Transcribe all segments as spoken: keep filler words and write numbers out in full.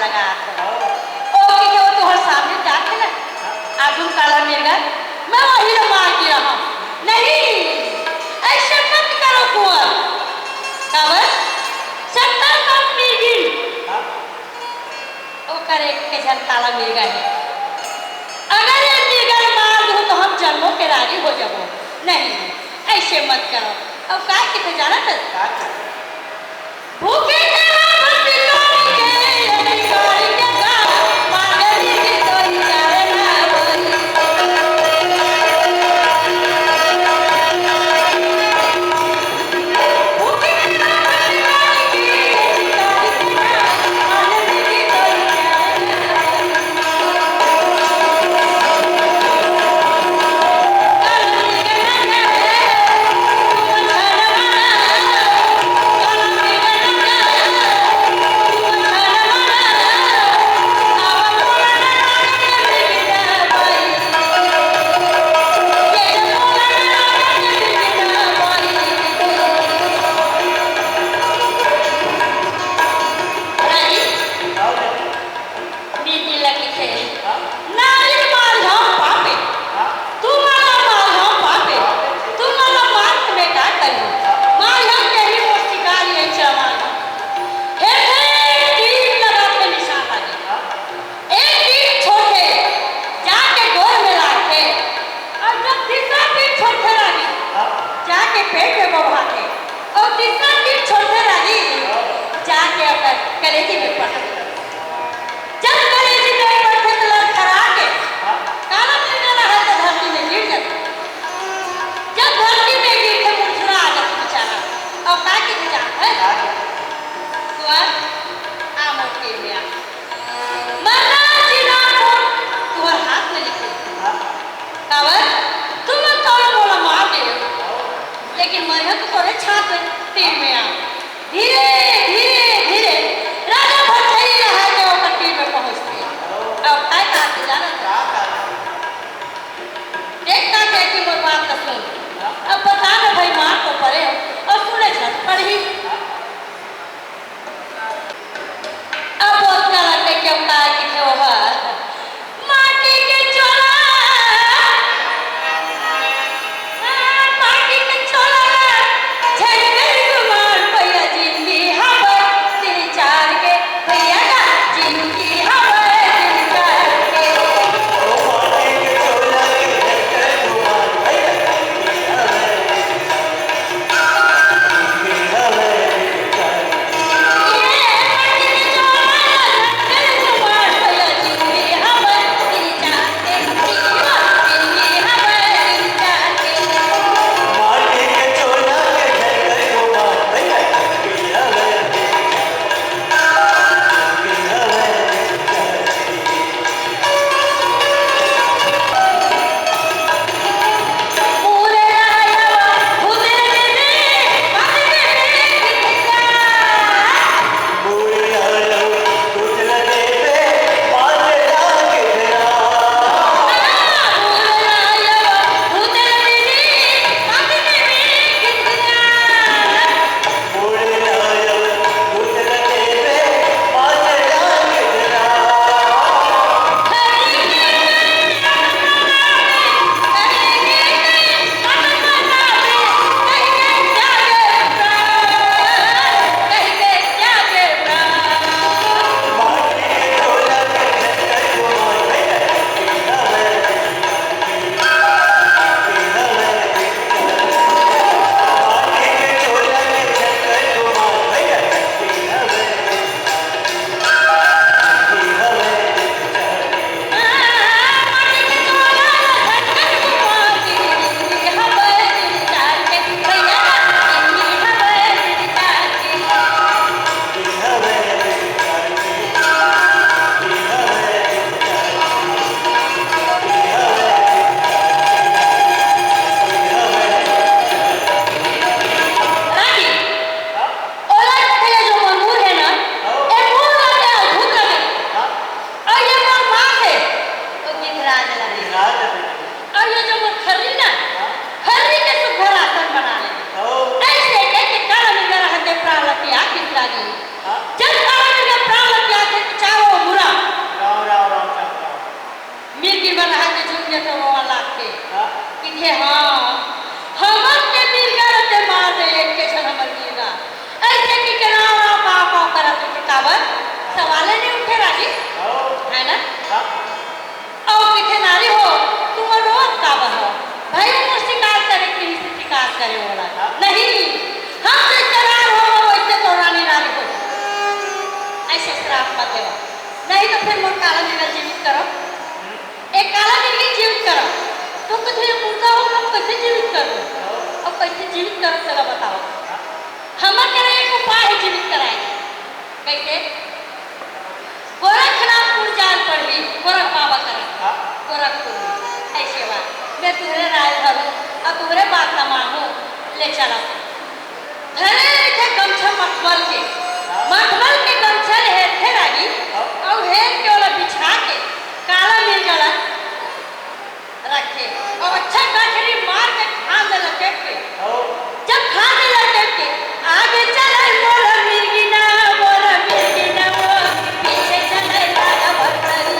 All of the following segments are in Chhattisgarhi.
लगा। ओ कि वो तोहर सामने जात हे ना, आगू काला मिर्गा, मैं वही ला मार के रहूं। नहीं, ऐसे मत करो कुंवर। काबर? सत्तर कम मिर्गी। ओकर एक के झन काला मिर्गा हे। अगर ये मिर्गा ला मार दूं तो हम जन्मों के रागी हो जाबो। नहीं, ऐसे मत करो। अब का किथे जानत हस? भूखे के रात बिलोरी के, बिलोरी के गाँव, मांगली की तोरी चाहे ना बोली। रानी, नींद लगी थे। नारी मार हम पापे। तू मला मार हम पापे। तू मला मार के मैं का करूं? मार हम के ही मोर शिकार ये चमान। हे थे, तीर लगा के निशान लगे। एक तीर छोड़थे, जाके गोड़ में लागथे, अउ जब तीसरा तीर छोड़थे रानी, जाके पेट में बवाथे, अउ तीसरा तीर छोड़थे रानी, जाके ओकर कलेजी में पड़थे। जब कलेजी में पड़थे त लड़खड़ा के काला मिर्गा ला हर धरती में गिर जाथे। जब धरती में गिरथे, मुरझुरा जाथे बेचारा। अउ का किथे जानत हस? कुंवर, आ मोर तीर में आ। मरना जीना मोर तुंहर हाथ में लिखे। काबर? तुमन तो मोला मार दे, लेकिन मरिहा तो तोरे छाती में, तीर में आ। धीरे, धीरे, धीरे राजा भरथरी ला हर के ओकर तीर में पहुंचथे। अब काय करथे जानत हस? देख का कहिथे मोर बात ला सुन। अब बता ना भाई, मार तो परे अउ सुने झट पड़ही। अब ओतका लगथे के ओतका किथे ओहर। माटी के चोला, माटी के चोला, झंझट गुमान भैया जिंदगी हवय, तीन चार के भैया का जिंदगी हवय, तीन चार के। रानी, ओला कथे ये जो मोर मूर हे ना, ए मूर ला ते अद्भुत लगे। अउ ये मोर माँ हे, तो गिधराज लगे। अउ ये जो मोर खर्री ना, खर्री के सुघर आसन बना ले। अइसे कहिके काला मिर्गा रहते प्राण ला त्याग दिस रानी। जब काला मिर्गा प्राण ला त्याग दे, तो चारों तो फिर मोर काला मिर्गी जीवित करो। एक काला मिर्गी जीवित करो। तो कुछ ये मुर्दा हो, हम कैसे जीवित करो? अब कैसे जीवित करो, चला बताओ। हमर करा एक उपाय है जीवित कराए। कैसे? गोरखनाथपुर जान पड़ही, गोरख बाबा करा। हाँ। गोरखपुर में। ऐसे बा। मैं तुहरे राय धरू, और तुहरे बात ला मानू, ले चला। धरे रहिथे गमछा मखमल के, मखमल के गमछा ले हेरथे रागी, अउ हेर के ओला बिछा के काला मिर्गा ला रखे, अउ अच्छा गठरी मार के खाल में लपेट के, जब खाल में लपेट के आगे चले मोर मिर्गी ना, मोर मिर्गी ना, पीछे चले लाल बकरी।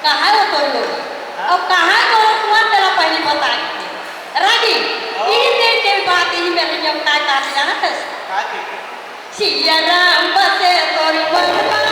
कहाँ हे वो तोर लोग? अउ कहाँ हे तोर कुआं, तेला पहिली बता के। रागी, हाँ। इही दिन के बात, इही मेर हम काय कहत हे जानत हस? का के? सिया राम बसे तोर मन मा।